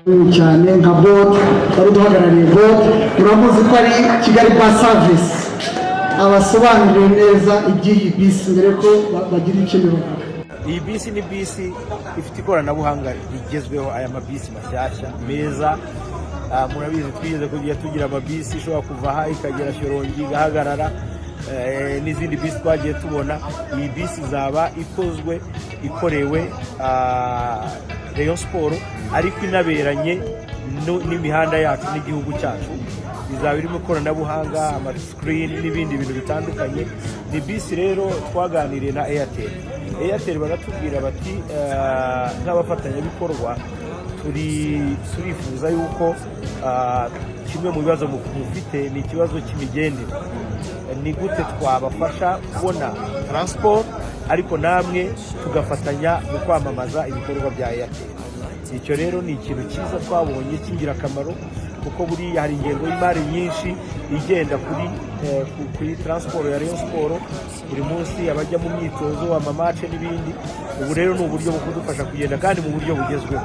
Cyane nka board, wari uduhagarariye board, muramuzi ko ari Kigali Bus Service, abasobanurire neza iby'iyi bisi mbere ko bagira ikindi bavuga. Iyi bisi ni bisi ifite ikoranabuhanga rigezweho, aya mabisi mashyashya meza. Murabizi twigeze kujya tugira amabisi ishobora kuva aha ikagera Shyorongi igahagarara, n'izindi bisi twagiye tubona. Iyi bisi izaba ikozwe ikorewe Rayon Sport, ariko inaberanye n'imihanda yacu n'igihugu cyacu. Izaba irimo ikoranabuhanga, amasikirini n'ibindi bintu bitandukanye. Ni bisi rero twaganiriye na Airtel. Airtel baratubwira bati nk'abafatanyabikorwa turifuza yuko kimwe mu bibazo mufite ni ikibazo cy'imigendere. Ni gute twabafasha kubona transport, ariko namwe tugafatanya mu kwamamaza ibikorwa bya Airtel? Icyo rero ni ikintu cyiza twabonye cy'ingirakamaro, kuko buriya hari ingengo y'imari nyinshi igenda kuri transport ya Rayon Sport buri munsi, abajya mu myitozo, ama match n'ibindi. Ubu rero ni uburyo bwo kudufasha kugenda kandi mu buryo bugezweho.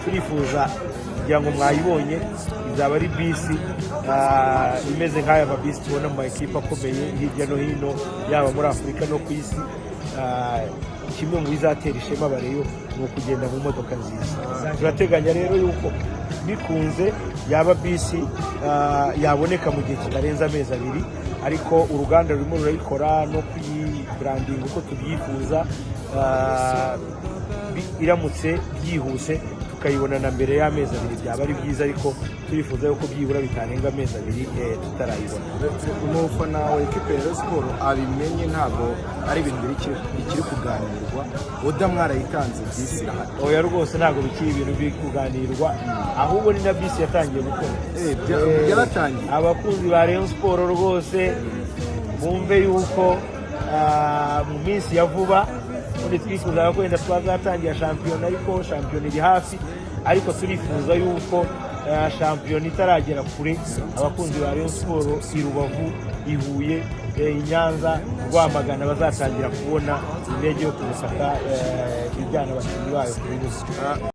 Turifuza kugira ngo mwayibonye, izaba ari bisi imeze nk'aya mabisi tubona mu ma ekipa akomeye hirya no hino, yaba muri Afurika no ku isi. Kimwe mu bizatera ishema aba Rayon ni ukugenda mu modoka nziza. Turateganya rero yuko bikunze yaba bisi yaboneka mu gihe kitarenze amezi 2, ariko uruganda rurimo rurayikora no kuyibrandinga uko tubyifuza. Iramutse byihuse tukayibona na mbere y'amezi 2 byaba ari byiza, ariko turifuza yuko byibura bitarenga amezi 2 tutarayibona. Umufana wa ekipe ya Rayon Sport abimenye, ntabwo ari ibintu bikiri kuganirwa. Order mwarayitanze, bisi irahari? Oya rwose, ntabwo bikiri ibintu biri kuganirwa, ahubwo ni na bisi yatangiye gukora. Byaratangiye. Abakunzi ba Rayon Sport rwose bumve yuko mu minsi ya vuba, ubundi twifuzaga ko wenda twazatangira shampiyona, ariko shampiyona iri hafi, ariko turifuza yuko shampiyona itaragera kure, abakunzi ba Rayon Sport i Rubavu, i Huye, i Nyanza, Rwamagana bazatangira kubona indege yo ku butaka ijyana abakinnyi bayo ku bibuga.